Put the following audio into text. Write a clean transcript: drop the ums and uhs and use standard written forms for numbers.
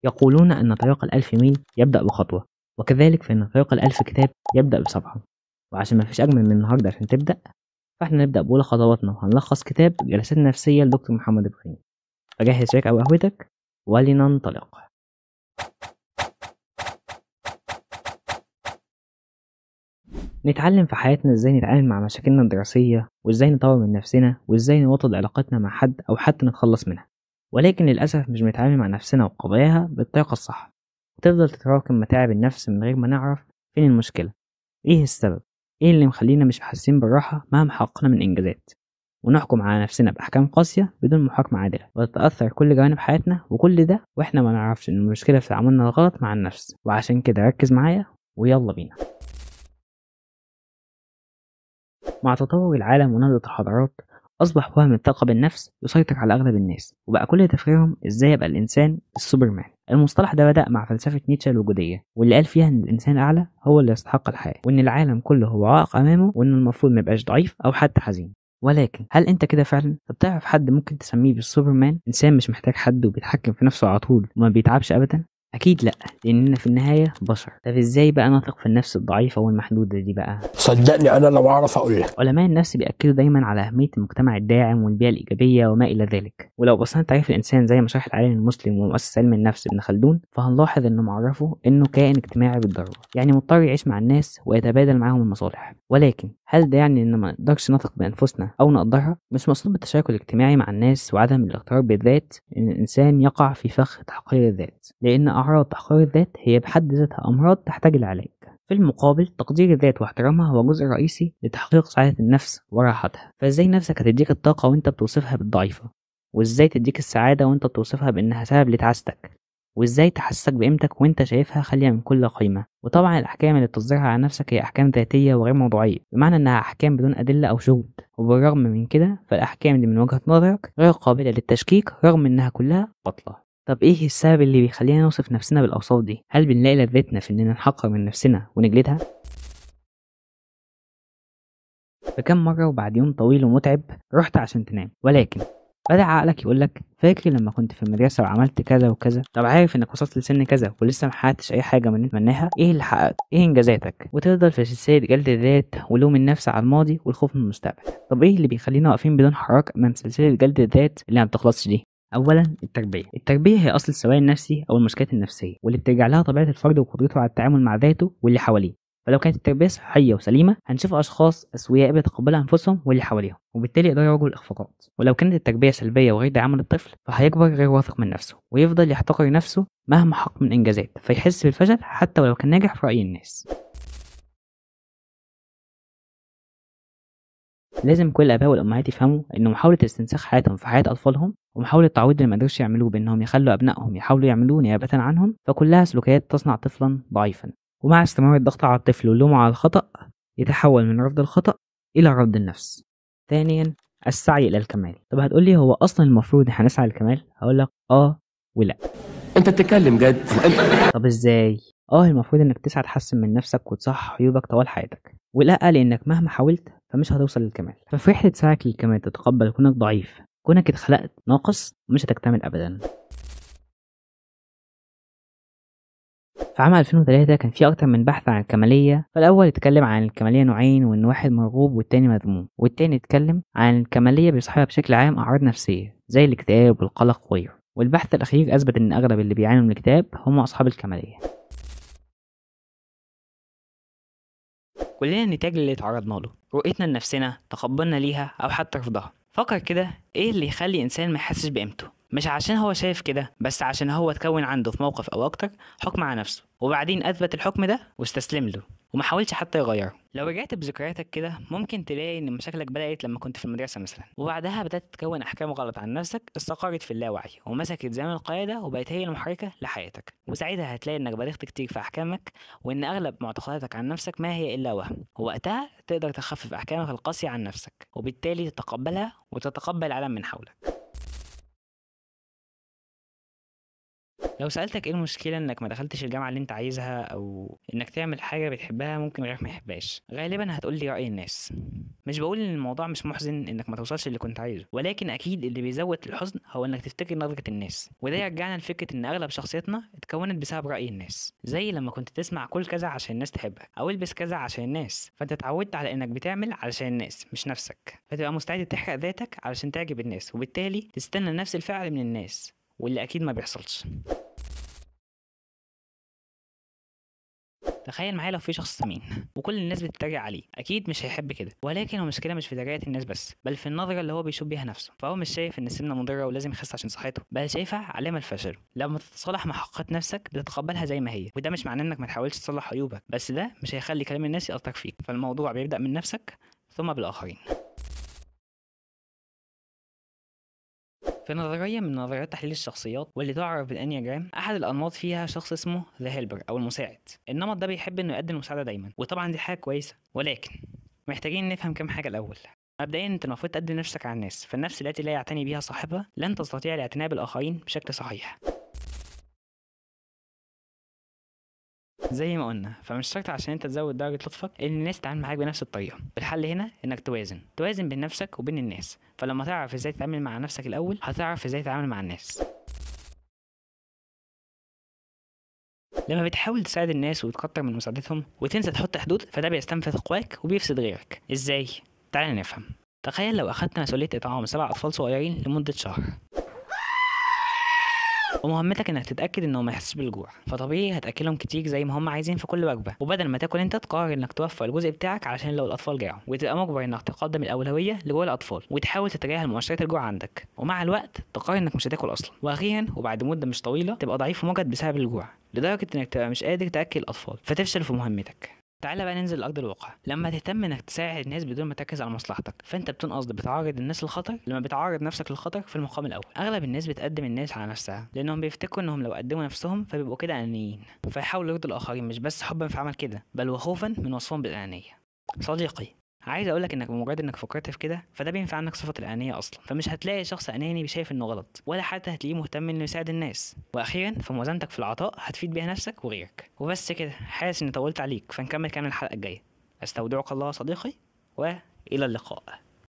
يقولون أن طريق 1000 ميل يبدأ بخطوة، وكذلك فإن طريق 1000 كتاب يبدأ بصفحة. وعشان مفيش أجمل من النهاردة عشان تبدأ، فإحنا نبدأ بأولى خطواتنا وهنلخص كتاب جلسات نفسية لدكتور محمد إبراهيم. فجهز شايك أو قهوتك ولننطلق. نتعلم في حياتنا ازاي نتعامل مع مشاكلنا الدراسية، وازاي نطور من نفسنا، وازاي نوطد علاقتنا مع حد أو حتى نتخلص منها، ولكن للأسف مش بنتعامل مع نفسنا وقضاياها بالطريقة الصح، وتفضل تتراكم متاعب النفس من غير ما نعرف فين المشكلة، ايه السبب، ايه اللي مخلينا مش حاسين بالراحة مهما حققنا من إنجازات، ونحكم على نفسنا بأحكام قاسية بدون محاكمة عادلة، وتتأثر كل جوانب حياتنا، وكل ده واحنا ما نعرفش إن المشكلة في تعاملنا الغلط مع النفس. وعشان كده ركز معايا ويلا بينا. مع تطور العالم ونهضة الحضارات، أصبح وهم الثقة بالنفس يسيطر على أغلب الناس، وبقى كل تفكيرهم إزاي يبقى الإنسان السوبرمان. المصطلح ده بدأ مع فلسفة نيتشه الوجودية، واللي قال فيها إن الإنسان الأعلى هو اللي يستحق الحياة، وإن العالم كله هو عائق أمامه، وإنه المفروض ما يبقاش ضعيف أو حتى حزين. ولكن هل أنت كده فعلا؟ طب تعرف حد ممكن تسميه بالسوبرمان؟ إنسان مش محتاج حد وبيتحكم في نفسه على طول وما بيتعبش أبدا؟ أكيد لأ، لأننا في النهاية بشر. طب إزاي بقى نثق في النفس الضعيفة والمحدودة دي بقى؟ صدقني أنا لو أعرف أقول لك. علماء النفس بيأكدوا دايما على أهمية المجتمع الداعم والبيئة الإيجابية وما إلى ذلك. ولو بصينا لتعريف الإنسان زي ما شرح العالم المسلم ومؤسس علم النفس ابن خلدون، فهنلاحظ إنه معرفه إنه كائن اجتماعي بالضرورة، يعني مضطر يعيش مع الناس ويتبادل معاهم المصالح. ولكن هل ده يعني إن ما نقدرش نثق بأنفسنا أو نقدرها؟ مش مقصود بالتشارك الاجتماعي مع الناس وعدم الاغترار بالذات إن الإنسان يقع في فخ تحقير الذات، لأن أعراض تحقير الذات هي بحد ذاتها أمراض تحتاج العلاج. في المقابل تقدير الذات واحترامها هو جزء رئيسي لتحقيق سعادة النفس وراحتها. فإزاي نفسك هتديك الطاقة وإنت بتوصفها بالضعيفة؟ وإزاي تديك السعادة وإنت بتوصفها بإنها سبب لتعاستك؟ وإزاي تحسسك بقيمتك وإنت شايفها خالية من كل قيمة؟ وطبعا الأحكام اللي بتصدرها على نفسك هي أحكام ذاتية وغير موضوعية، بمعنى إنها أحكام بدون أدلة أو شهود، وبالرغم من كده فالأحكام دي من وجهة نظرك غير قابلة للتشكيك رغم إنها كلها باطلة. طب ايه السبب اللي بيخلينا نوصف نفسنا بالاوصاف دي؟ هل بنلاقي لذتنا في اننا نحقر من نفسنا ونجلدها؟ فكم مرة وبعد يوم طويل ومتعب رحت عشان تنام، ولكن بدأ عقلك يقولك فاكر لما كنت في المدرسة وعملت كذا وكذا؟ طب عارف انك وصلت لسن كذا ولسه ما حققتش اي حاجة من اللي تتمناها؟ ايه اللي حققته؟ ايه انجازاتك؟ وتفضل في سلسلة جلد الذات ولوم النفس على الماضي والخوف من المستقبل. طب ايه اللي بيخلينا واقفين بدون حراك امام سلسلة جلد الذات اللي ما بتخلصش دي؟ اولا التربية. التربية هي اصل السواء النفسي او المشكلات النفسية، واللي بترجع لها طبيعة الفرد وقدرته على التعامل مع ذاته واللي حواليه. فلو كانت التربية صحية وسليمه هنشوف اشخاص اسوياء بيتقبلوا انفسهم واللي حواليهم، وبالتالي يقدروا يواجهوا الاخفاقات. ولو كانت التربية سلبية وغير داعمه للطفل فهيكبر غير واثق من نفسه، ويفضل يحتقر نفسه مهما حقق من انجازات، فيحس بالفشل حتى ولو كان ناجح في راي الناس. لازم كل الآباء والأمهات يفهموا إن محاولة استنساخ حياتهم في حياة أطفالهم ومحاولة تعويض اللي ما قدروش يعملوه بإنهم يخلوا أبنائهم يحاولوا يعملوه نيابة عنهم، فكلها سلوكيات تصنع طفلا ضعيفا. ومع استمرار الضغط على الطفل واللوم على الخطأ يتحول من رفض الخطأ إلى رفض النفس. ثانيا السعي إلى الكمال. طب هتقولي هو أصلا المفروض إحنا نسعى للكمال؟ هقولك آه ولا. أنت بتتكلم جد؟ طب إزاي؟ المفروض إنك تسعى تحسن من نفسك وتصحح عيوبك طوال حياتك، ولا لأنك مهما حاولت فمش هتوصل للكمال. ففي رحلة سعيك للكمال تتقبل كونك ضعيف، كونك اتخلقت ناقص ومش هتكتمل أبدا. في عام 2003 كان في أكتر من بحث عن الكمالية. فالأول اتكلم عن الكمالية نوعين، وإن واحد مرغوب والتاني مذموم، والتاني اتكلم عن الكمالية بيصاحبها بشكل عام أعراض نفسية زي الاكتئاب والقلق وغيره. والبحث الأخير أثبت إن أغلب اللي بيعانوا من الاكتئاب هم أصحاب الكمالية. كلنا نتاج للي اتعرضنا له، رؤيتنا لنفسنا، تقبلنا ليها أو حتى رفضها. فكر كده، إيه اللي يخلي إنسان ما يحسش بقيمته؟ مش عشان هو شايف كده، بس عشان هو اتكون عنده في موقف أو أكتر حكم على نفسه، وبعدين أثبت الحكم ده واستسلم له وما حاولش حتى يغيره. لو رجعت بذكرياتك كده ممكن تلاقي ان مشاكلك بدأت لما كنت في المدرسة مثلا، وبعدها بدأت تتكون احكام غلط عن نفسك استقرت في اللاوعي ومسكت زمام القيادة وبقت هي المحركة لحياتك. وساعتها هتلاقي انك بالغت كتير في احكامك، وان اغلب معتقداتك عن نفسك ما هي الا وهم، ووقتها تقدر تخفف احكامك القاسية عن نفسك، وبالتالي تتقبلها وتتقبل العالم من حولك. لو سألتك ايه المشكلة انك ما دخلتش الجامعة اللي انت عايزها او انك تعمل حاجة بتحبها ممكن غيرك ما يحبهاش، غالبا هتقول لي رأي الناس. مش بقول ان الموضوع مش محزن انك ما توصلش اللي كنت عايزه، ولكن اكيد اللي بيزود الحزن هو انك تفتكر نظرة الناس. وده يرجعنا لفكرة ان اغلب شخصيتنا اتكونت بسبب رأي الناس، زي لما كنت تسمع كل كذا عشان الناس تحبك او البس كذا عشان الناس، فانت اتعودت على انك بتعمل علشان الناس مش نفسك، فتبقى مستعد تحرق ذاتك علشان تعجب الناس، وبالتالي تستنى نفس الفعل من الناس، واللي اكيد ما بيحصلش. تخيل معايا لو في شخص سمين وكل الناس بتتريق عليه، اكيد مش هيحب كده، ولكن المشكلة مش في تريقه الناس بس، بل في النظرة اللي هو بيشوف بيها نفسه. فهو مش شايف ان السمنة مضرة ولازم يخس عشان صحته، بل شايفها علامة لفشله. لما تتصالح مع حقيقة نفسك بتتقبلها زي ما هي، وده مش معناه انك ما تحاولش تصلح عيوبك، بس ده مش هيخلي كلام الناس يأثر فيك. فالموضوع بيبدأ من نفسك ثم بالاخرين. في نظرية من نظريات تحليل الشخصيات واللي تعرف بال Enneagram، أحد الأنماط فيها شخص اسمه the helper أو المساعد. النمط ده بيحب إنه يقدم المساعدة دايما، وطبعا دي حاجة كويسة، ولكن محتاجين نفهم كام حاجة الأول. مبدئيا أنت المفروض تقدم نفسك على الناس، فالنفس التي لا يعتني بها صاحبها لن تستطيع الاعتناء بالآخرين بشكل صحيح. زي ما قلنا، فمش شرط عشان انت تزود درجة لطفك ان الناس تتعامل معاك بنفس الطريقة. الحل هنا انك توازن بين نفسك وبين الناس. فلما تعرف ازاي تتعامل مع نفسك الاول هتعرف ازاي تتعامل مع الناس. لما بتحاول تساعد الناس وتكتر من مساعدتهم وتنسى تحط حدود، فده بيستنفذ قواك وبيفسد غيرك. ازاي؟ تعال نفهم. تخيل لو اخدت مسؤولية اطعام 7 اطفال صغيرين لمدة شهر، ومهمتك انك تتاكد انهم ما يحسوش بالجوع، فطبيعي هتاكلهم كتير زي ما هم عايزين في كل وجبة، وبدل ما تاكل انت تقرر انك توفر الجزء بتاعك علشان لو الاطفال جاعوا، وتبقى مجبر انك تقدم الاولوية لجوع الاطفال وتحاول تتجاهل مؤشرات الجوع عندك، ومع الوقت تقرر انك مش هتاكل اصلا، واخيرا وبعد مده مش طويلة تبقى ضعيف ومجهد بسبب الجوع لدرجة انك تبقى مش قادر تاكل الاطفال، فتفشل في مهمتك. تعالى بقى ننزل لارض الواقع. لما تهتم انك تساعد الناس بدون ما تركز على مصلحتك، فانت بدون قصد بتعرض الناس للخطر لما بتعرض نفسك للخطر في المقام الاول. اغلب الناس بتقدم الناس على نفسها لانهم بيفتكروا انهم لو قدموا نفسهم فبيبقوا كده انانيين، فيحاولوا يرضوا الاخرين مش بس حبا في عمل كده، بل وخوفا من وصفهم بالانانية. صديقي، عايز اقولك انك بمجرد انك فكرت في كده فده بينفع عنك صفة الانانية اصلا، فمش هتلاقي شخص اناني شايف انه غلط، ولا حتى هتلاقيه مهتم انه يساعد الناس. واخيرا فموازنتك في العطاء هتفيد بيها نفسك وغيرك. وبس كده، حاسس اني طولت عليك، فنكمل كمان الحلقة الجاية. استودعك الله صديقي، والى اللقاء.